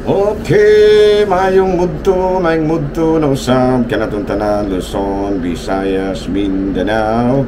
Okay, maayong mudto na usab kanatong tanan, Luzon, Visayas, Mindanao.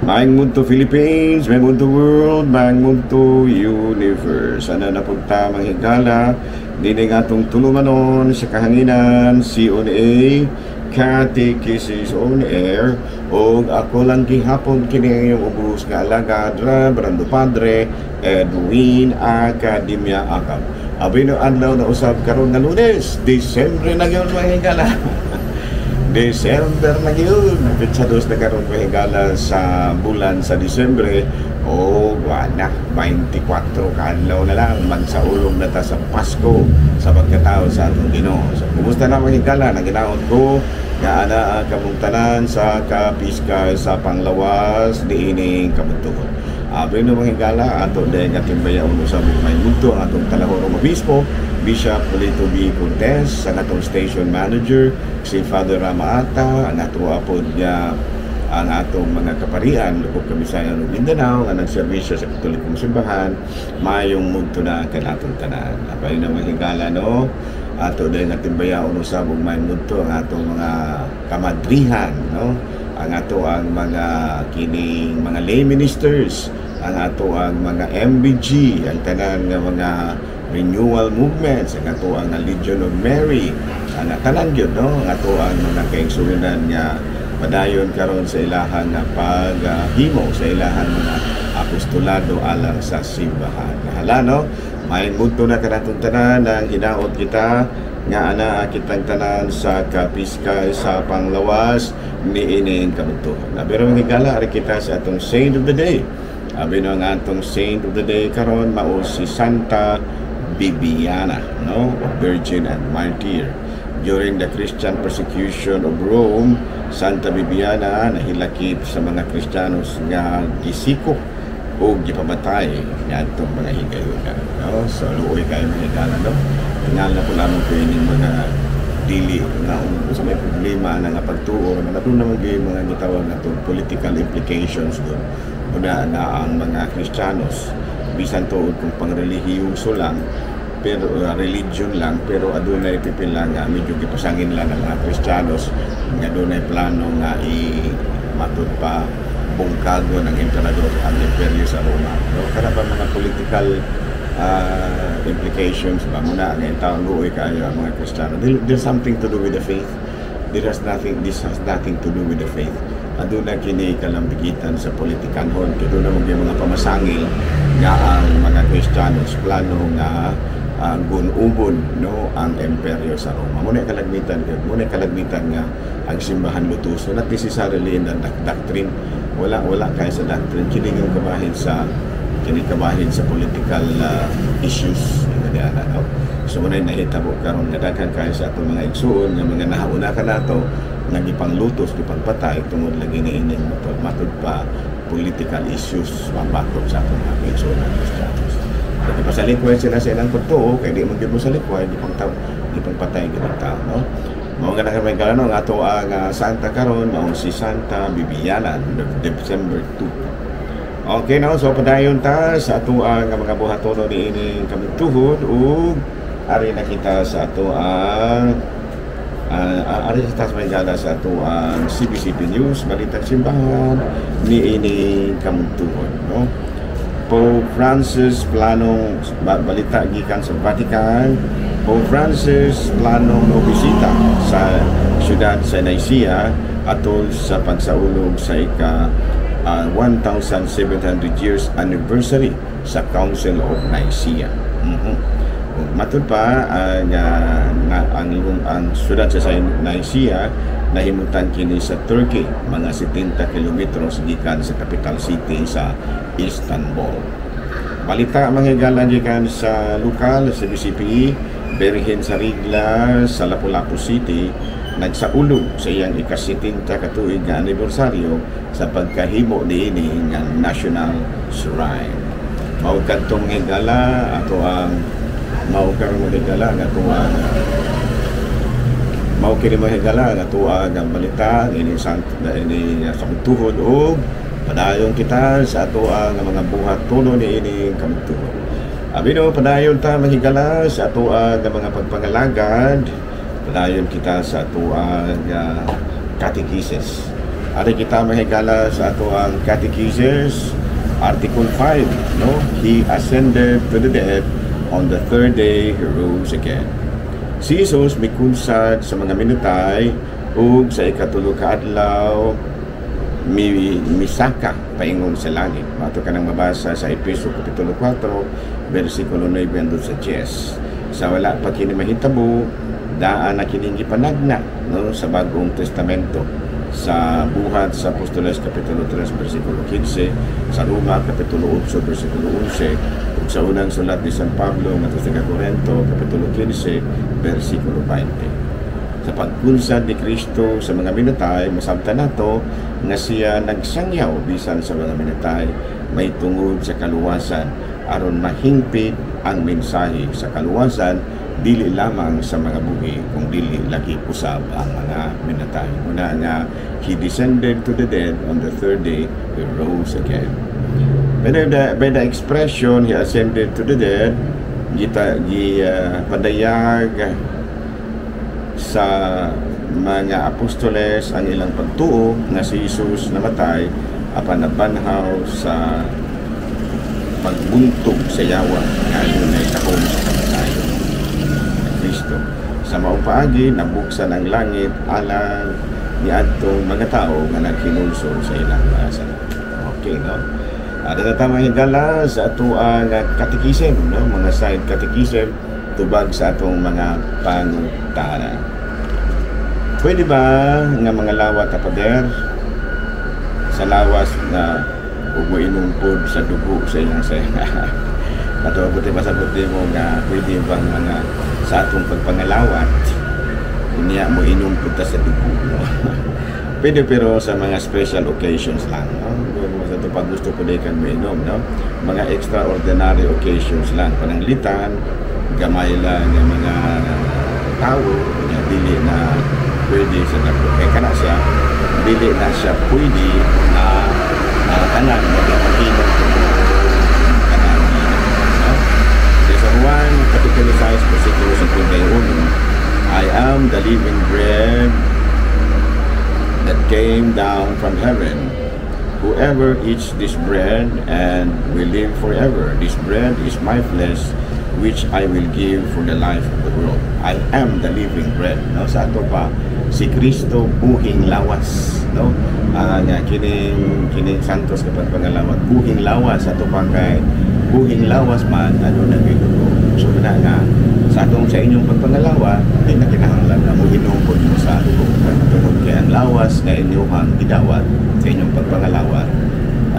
Maayong mudto, Philippines, maayong mudto, world, maayong mudto, universe. Ana na pud ta, mga higala, dini nga atong tulumanon sa kahanginan, CONA, Catechesis on Air, og ako lang gihapon kini yung ubos nga alagad, Reverendo Padre Edwin Academia Acab. Abi no adlaw na usab karon nga Lunes, Disyembre na gyud, mga higala. December na gyud. Petsa 2 na karon, mga higala, sa bulan sa Disyembre o na 24 ka adlaw na lang magsaulog na ta sa Pasko sa pagkatao sa atong Ginoo. So kumusta na, mga higala? Naginaon ko nga ana kamong tanan sa kapiskay sa panglawas niining kabuntuhon. Abi no, mga higala, ato dahil nga timbayaon usab may mudto ang atong Talahorong Obispo, Bishop Polito B. Cortez, ang atong station manager, si Father Ramaata, ang ato apod nga ang atong mga kaparian, lubog Kabisayan ug Mindanao, nga nagserbisyo sa Katolikong Simbahan, mayong mudto na kanatong tanan. Apay na, mga higala, no, ato din nga timbayaon usab ug mayong mudto ang atong mga kamadrihan, no, ang ato ang mga kining mga lay ministers, ang ato ang mga MBG, ang tanan nga mga renewal movements, ang ato ang Legion of Mary, ang tanan gyud, no, ang ato ang mga kaigsuonan nga padayon karon sa ilahang nga paghimo sa ilahang mga apostolado alang sa simbahan. Hala no, may mudto na kanatong tanan ang hinaot kita nga ana kitang tanan sa kapiskay sa panglawas niining kabuntuhan. Pero, mga higala, ari kita sa atong saint of the day. Abi no, ang atong saint of the day karon mao si Santa Bibiana, no? Virgin and martyr. During the Christian persecution of Rome, Santa Bibiana nahilakip sa mga Kristiyanos nga gisiko o gipamatay ngadtong mga higayuna. No? So luoy kayo, mga higala, no? Tingal na po lamang ko ining mga dili nga sa may problema na nga pagtuo naman aduna naman gyud mga gitawag nato political implications doon una na ang mga Kristiyanos, bisan tuod kung pangrelihiyoso lang, pero religion lang, pero adunay pipila nga medyo gipasangin lang ng mga Kristiyanos nga adunay plano nga i matud pa bungkago ng emperador ang imperyo sa Roma, no? Kana ba mga political implications ba muna ang taong luoy kayo ang mga Kristiyano. There's something to do with the faith. There has nothing this has nothing to do with the faith. Aduna kini kalambigitan sa politikanhon kay doon naman yung mga pamasangil nga ang mga Kristiyanos plano nga gunubon, no, ang imperyo sa Roma. Muna kalagmitan gyud, muna kalagmitan nga ang simbahan lutuso, not necessarily in the doctrine. Wala, wala kay sa doctrine kini nga kabahin sa kini kabahin sa political issues nga ana, no? So muna nahitabo karon nga daghan kayo sa atong mga igsuon nga mga nahauna kanato nga gipanglutos, gipangpatay tungod lagi ni ining matud pa political issues mabatok sa atong mga igsuon nga Kristiyanos. So, di pa sa likway sila sa ilang pagtuo, kay di man gyud mo sa likway, gipangpatay gyud ang tao, no? Mao nga na kay ang ato ang Santa karon mao si Santa Bibiana, December 2. Okay no, so padayon ta sa ato ang mga buhatono niining kamintuhod ug ari na kita sa ato ang ari sa taas may gala sa ato ang CBCP News, Balitang Simbahan niining kamuntuhod, no? Pope Francis planong balita gikan sa Vatican, Pope Francis planong mobisita sa siyudad sa Nicaea atol sa pagsaulog sa ika 1,700 years anniversary sa Council of Nicaea. Matud pa ang na, ang siyudad sa Nicaea nahimutan kini sa Turkey, mga 70 kilometros gikan sa capital city sa Istanbul. Balita, mga higala, gikan sa lokal sa BCPE, Birhen sa Rigla sa Lapu-Lapu City nagsaulog sa iyang ika-70 katuig nga anibersaryo sa pagkahimo niini nga National Shrine. Mao kadtong higala ato ang mao karon, mga higala, nga ato ang mao kini, mga higala, nga ato ang balita ini sa ini sa tuhod ug padayon kita sa ato ang mga buhat tuno niini kamtuhod. Abi no, padayon ta mahigala sa atoa nga mga pagpangalagad. Padayon kita sa atoa nga catechesis. Ari kita mahigala sa atoang catechesis, Article 5, no? He ascended to the dead, on the third day he rose again. Si Jesus mikunsad sa mga minatay ug sa ikatulo ka adlaw mi misaka paingon sa langit. Mato ka nang mabasa sa Epeso Kapitulo 4, versikulo 9 hangtod sa 10. Sa wala pa kini mahitabo, daan na kining gipanagna, no, sa Bagong Testamento sa Buhat sa Apostoles Kapitulo 3 versikulo 15, sa Roma Kapitulo 8 versikulo 11, ug sa unang sulat ni San Pablo ngadto sa Korinto Kapitulo 15 versikulo 20. Sa pagkunsad ni Kristo sa mga minatay, masabtan nato nga siya nagsangyaw bisan sa mga minatay may tungod sa kaluwasan, aron mahingpit ang mensahe sa kaluwasan dili lamang sa mga buhi kung dili lagi usab ang mga minatay. Muna nga he descended to the dead, on the third day he rose again. By the expression "he ascended to the dead", gita gi padayag sa mga apostoles ang ilang pagtuo nga si Jesus namatay apan nabanhaw sa pagbuntog sa yawa nga adunay kahom sa kamatayon ni Kristo. Sa maong paagi, nabuksan ang langit alang niadtong mga tao nga naghinulsol sa ilang mga sala. Okay, no? Ada ta mahigala sa atoang catechism, no? Mga side catechism tubag sa atong mga pangutana. Pwede ba nga mangalawat ta, Pader, sa lawas na ug moinom pod sa dugo sa iyang saya? Ato buti pasabot mo nga pwede bang mga sa atong pagpangalawat unya mo inom pud ta sa dugo, no? Pwede, pero sa mga special occasions lang, no? Sa ito pag gusto po kan mo inom, no? Mga extraordinary occasions lang, pananglitan gamay lang ng mga tao unya dili na pwede sa dako kay kana siya, dili na siya pwede na tanan mag-inom tanan, no? Sa Juan Kapitulo 6 versikulo 51, "I am the living bread that came down from heaven. Whoever eats this bread and will live forever. This bread is my flesh, which I will give for the life of the world." I am the living bread. No? Sa ato pa, si Kristo buhing lawas. No? Nga, kining Santos kapag pangalawat, buhing lawas. Ato pa kay buhing lawas man, ano na dugo. So, na nga, sa atong sa inyong pagpangalawat, di na kinahanglan na mo hinungkod mo sa dugo. Tungod kay ang lawas nga inyong gidawat sa inyong pagpangalawat,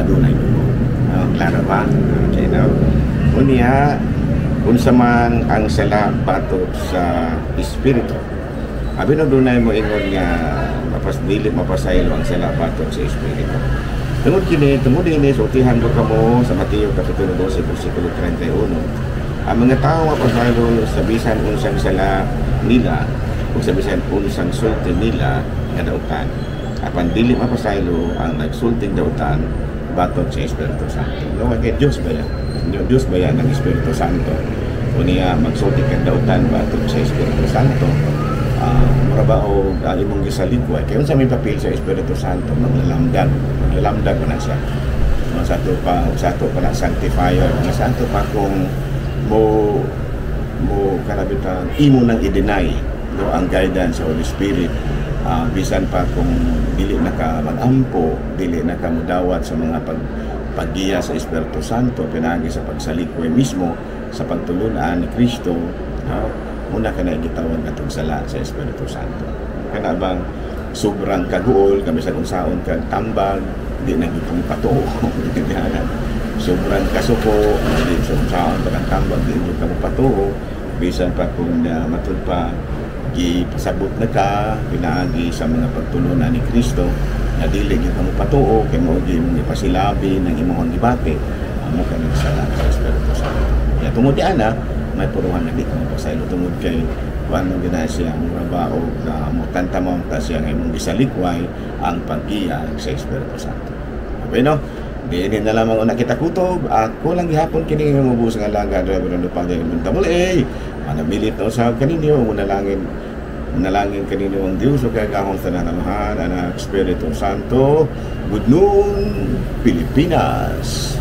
adunay dugo. No? Klaro ba? Okay, no? Unya, unsa man ang sala batok sa espiritu? Abi no, dunay mo ingon nga mapas dili mapasaylo ang sala batok sa espiritu. Tungod kini, tungod ini sultihan ko kamo sa Mateo kapitulo 12 versikulo 31. Ang mga tao mapasaylo sa bisan unsang sala nila ug sa bisan unsang sulti nila nga dautan. Apan dili mapasaylo ang nagsulting dautan batok sa Espiritu Santo. No, kay Dios ba yan? Dios ba yan ang Espiritu Santo? Unya magsulti kang dautan batok sa Espiritu Santo. Mura ba o imong gisalikway? Kaya unsa may papel sa Espiritu Santo? Maglalamdag. Maglalamdag mo na siya. No, sa ato pa na sanctifier. Mga sa ato pa kung mo mo karabitan imo nang i-deny, no, ang guidance sa Holy Spirit, bisan pa kung dili na ka mag-ampo, dili na ka mudawat sa mga paggiya sa Espiritu Santo pinaagi sa pagsalikway mismo sa pagtulunan ni Kristo, no, muna ka na gitawag atong sala sa Espiritu Santo. Kana bang sobrang kaguol kami sa unsaon kag tambag, di na gyud kami patuo. Sobrang kasuko, di sa unsaon pa kang tambag, di gyud kamo patuo, bisan pa kung matud pa gipasabot na ka pinaagi sa mga pagtulunan ni Kristo na dili gyud kamo patuo kay mao gyud imong ipasilabi ng imong gibati, amo ka nagsala sa Espiritu Santo. Ya, tungod di ana may puruhan na di ka mapasaylo tungod kay kuan mo gina siya, mura ba o mo tantamong ta siya nga imong gisalikway ang paggiya sa Espiritu Santo. Okay, no? Diini na lamang una kita kutob. Ako lang gihapon kini nga mubos nga alagad, Reverend Padre Double A. Manamilit na usab kaninyo, manalangin kaninyo ang Diyos ug kagahom sa Amahan, Anak, Espiritu Santo. Good noon, Pilipinas.